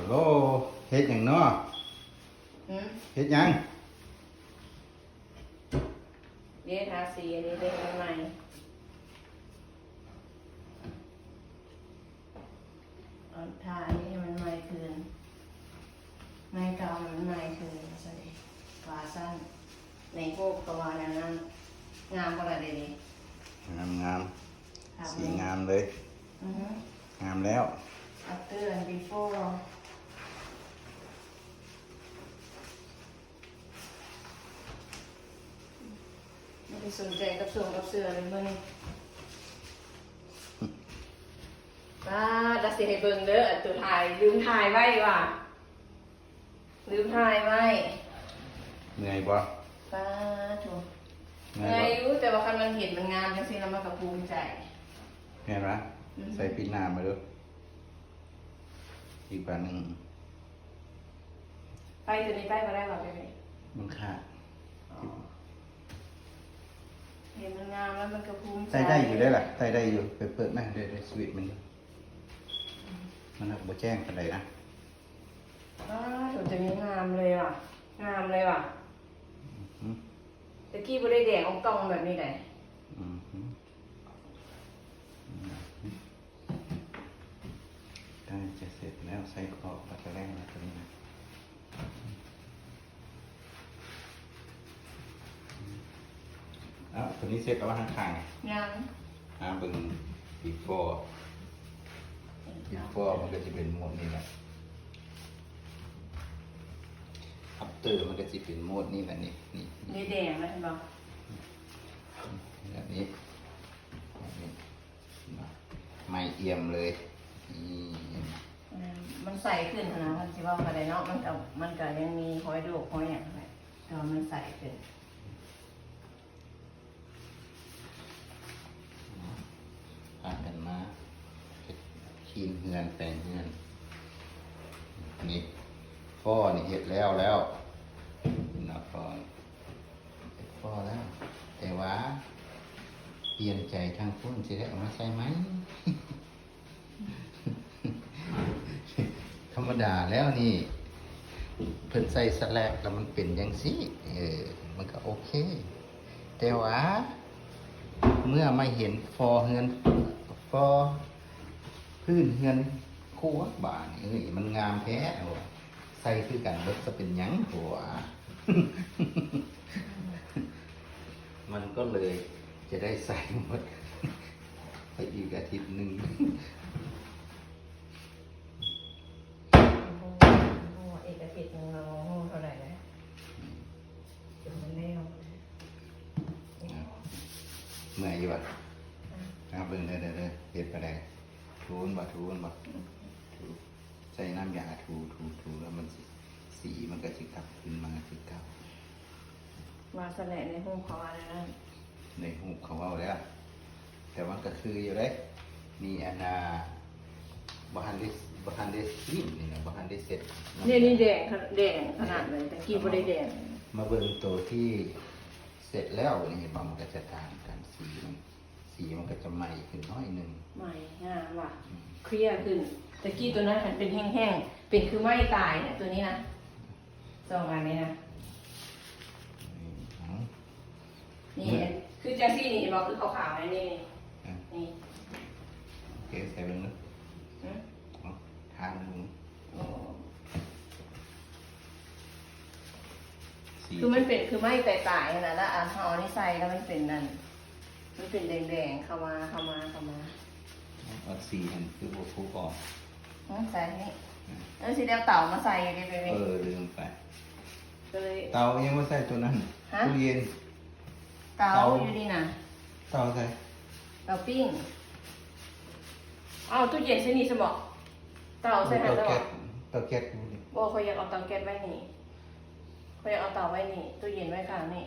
ໂລ ເຮັດຫຍັງເນາະ? ຫືມ? ເຮັດຫຍັງ? ເດ ທາສີອັນນີ້ເດ ໃຫ້ມັນໃໝ່ ເອົາ ທາອັນນີ້ໃຫ້ມັນໃໝ່ຄືນ ໃໝ່ເກົ່າໃຫ້ມັນໃໝ່ຄືນ ວ່າຊັ້ນເດ ວ່າຊັ້ນ ໃນຮູບກໍວ່າແນວນັ້ນ ງາມບໍ່ລະເດນີ້? ງາມໆ ງາມ ສີງາມເລີຍ ອືຮຶ ງາມແລ້ວ after and before ບໍ່ໄດ້ສົນໃຈກັບຊົງກັບເສື້ອເລີຍມື້ນີ້ ປາດ ລະຊິໃຫ້ເບິ່ງເດີ ອັນໂຕຖ່າຍ ລືມຖ່າຍໄວ້ວ່າ ລືມຖ່າຍໄວ້ ເມື່ອຍບໍ່? ປາດໂທ້ ເມື່ອຍບໍ່? ເມື່ອຍຢູ່ ແຕ່ວ່າຄັນມັນເຫັນມັນງາມຈັ່ງຊີ້ລະ ມັນກໍພູມໃຈ ແມ່ນຫວາ? ອືຮຶ ໃສ່ປິດໜ້າມາເດີ ອີກບາດໜຶ່ງ ໄປໂຕນີ້ໄປບໍ່ໄດ້ຫວາ? ໄປໄດ້ ມັນຂາດ ອໍ ເຫັນມັນງາມແລ້ວມັນກໍພູມໃຈ ໃສ່ໄດ້ຢູ່ເດ້ລະ ໃສ່ໄດ້ຢູ່ ໄປເປີດມາເດີ ໄດ້ສະວິດມັນຢູ່ ມັນຫາກບໍ່ແຈ້ງປານໃດນະ ອ້າ ໂຕນີ້ງາມເລີຍຫວາ ງາມເລີຍຫວາ ອືຮຶ ຕະກີ້ບໍ່ໄດ້ແດງອອງຕອງແບບນີ້ໃດ ອືຮຶ ໃກ້ຈະເສັດແລ້ວ ໃສ່ຂອບບັດຕະແລງແລ້ວໂຕນີ້ນະ ເອົ້າ ໂຕນີ້ເສັດແລ້ວຫວາ ທາງຂ້າງ ຍັງ ຫາເບິ່ງ before before ມັນກໍຊິເປັນໂໝດນີ້ແຫຼະ after ມັນກໍຊິເປັນໂໝດນີ້ແຫຼະ ນີ້ ນີ້ ນີ້ແດງແລ້ວເຫັນບໍ່? ແບບນີ້ ແບບນີ້ ໃໝ່ອຽມເລີຍ ນີ້ ເຫັນບໍ່? ອືມ ມັນໃສຂຶ້ນຫັ້ນນະ ຄັນຊິເວົ້າກໍໄດ້ເນາະ ມັນກໍ ມັນກໍຍັງມີຮອຍໂດກຮອຍຫຍັງແຫຼະ ແຕ່ວ່າມັນໃສຂຶ້ນ. ພາກັນມາເຮັດ ຄລີນເຮືອນ ແປງເຮືອນ ນີ້ ຟໍນີ້ເຮັດແລ້ວແລ້ວ ເຫັນບໍ່? ຟໍ ເຮັດຟໍແລ້ວ ແຕ່ວ່າປ່ຽນໃຈທາງພຸ້ນ ຊິໄດ້ເອົາມາໃສ່ໃໝ່. ທຳມະດາແລ້ວນີ້ ເພິ່ນໃສ່ສະແລັກແລ້ວມັນເປັນຈັ່ງຊີ້ ເອີ ມັນກໍໂອເຄ ແຕ່ວ່າເມື່ອມາເຫັນຟໍເຮືອນ ຟໍພື້ນເຮືອນຄົວບາດນີ້ ເອີຍ ມັນງາມແທ້ ໃສ່ຄືກັນເບິດ ຈະເປັນຫຍັງ ໂຫ ມັນກໍເລີຍຈະໄດ້ໃສ່ໝົດ ໄປອີກອາທິດໜຶ່ງ ໂອ້ ອີກອາທິດໜຶ່ງເນາະ ຮູ້ເທົ່າໃດແລ້ວ ຈົນມັນແລ້ວ ເມື່ອຍຢູ່ຫວາ? ເບິ່ງເດີ ເດີ ເຮັດປານໃດ ຖູມັນບໍ່ ຖູມັນບໍ່ ຖູ ໃສ່ນ້ຳຢາຖູ ຖູ ຖູ ແລ້ວມັນຊິ ສີມັນກໍຊິກັບຄືນມາຄືເກົ່າ. ວ່າຊັ້ນແຫຼະ ໃນຮູບເຂົາວ່າແນວນັ້ນ ໃນຮູບເຂົາເວົ້າແລ້ວ ແຕ່ມັນກໍຄືຢູ່ເດ້ ນີ້ອັນນ່າ ບໍ່ທັນໄດ້ ບໍ່ທັນໄດ້ຊີມນີ້ນະ ບໍ່ທັນໄດ້ເຊັດ ນີ້ ນີ້ແດງ ແດງຂະໜາດເລີຍ ແຕ່ກີ້ບໍ່ໄດ້ແດງ. ມາເບິ່ງໂຕທີ່ເຊັດແລ້ວນີ້ ເຫັນບໍ່ ມັນກໍຈະຕ່າງກັນ ສີມັນ ສີມັນກໍຈະໃໝ່ຂຶ້ນໜ້ອຍໜຶ່ງ ໃໝ່ງາມວ່າ ອືມ ເຄລຍຂຶ້ນ ແຕ່ກີ້ໂຕນັ້ນຫັ້ນເປັນແຫ້ງໆ ເປັນຄືໄມ້ຕາຍນະ ໂຕນີ້ນະ ສອງອັນນີ້ນະ ນີ້ ເອີ ນີ້ ຄືຈັ່ງຊີ້ນີ້ ເຫັນບໍ່ ຄືຂາວໆ ນີ້ ນີ້ ອ່ະ ນີ້ ໂອເຄ ໃສ່ເບິ່ງເດີ ຫືມ ເອົາ ທາເບິ່ງ ໂອ້ ສີ ຄືມັນເປັນຄືໄມ້ຕາຍໆ ຫັ້ນນະ ແລ້ວອັນເຮົາເອົານີ້ໃສ່ ແລ້ວມັນເປັນນັ້ນ ມັນເປັນແດງໆ ເຂົ້າມາ ເຂົ້າມາ ເຂົ້າມາ ເອົາສີຫັ້ນຄືບໍ່ຖືກອອກ ອືມ ໃສ່ນີ້ ອືມ ເອີ ຊິໄດ້ເອົາເຕົາມາໃສ່ຢູ່ເດ ເອີ ລືມໄປ ກໍເລີຍ ເຕົາຍັງບໍ່ໃສ່ໂຕນັ້ນ ຮະ ຕູ້ເຢັນ ເຕົາ ເຕົາຢູ່ນີ້ນະ ເຕົາໃສ ເຕົາປີ້ງ ເອົາຕູ້ເຢັນໃສ່ນີ້ຊະບໍ ເຕົາໃສ່ຫັ້ນຊະບໍ ເຕົາແກັສ ເຕົາແກັສຢູ່ນີ້ ບໍ່ ຂ້ອຍຢາກເອົາເຕົາແກັສໄວ້ນີ້ ຂ້ອຍຢາກເອົາເຕົາໄວ້ນີ້ ຕູ້ເຢັນໄວ້ຂ້າງນີ້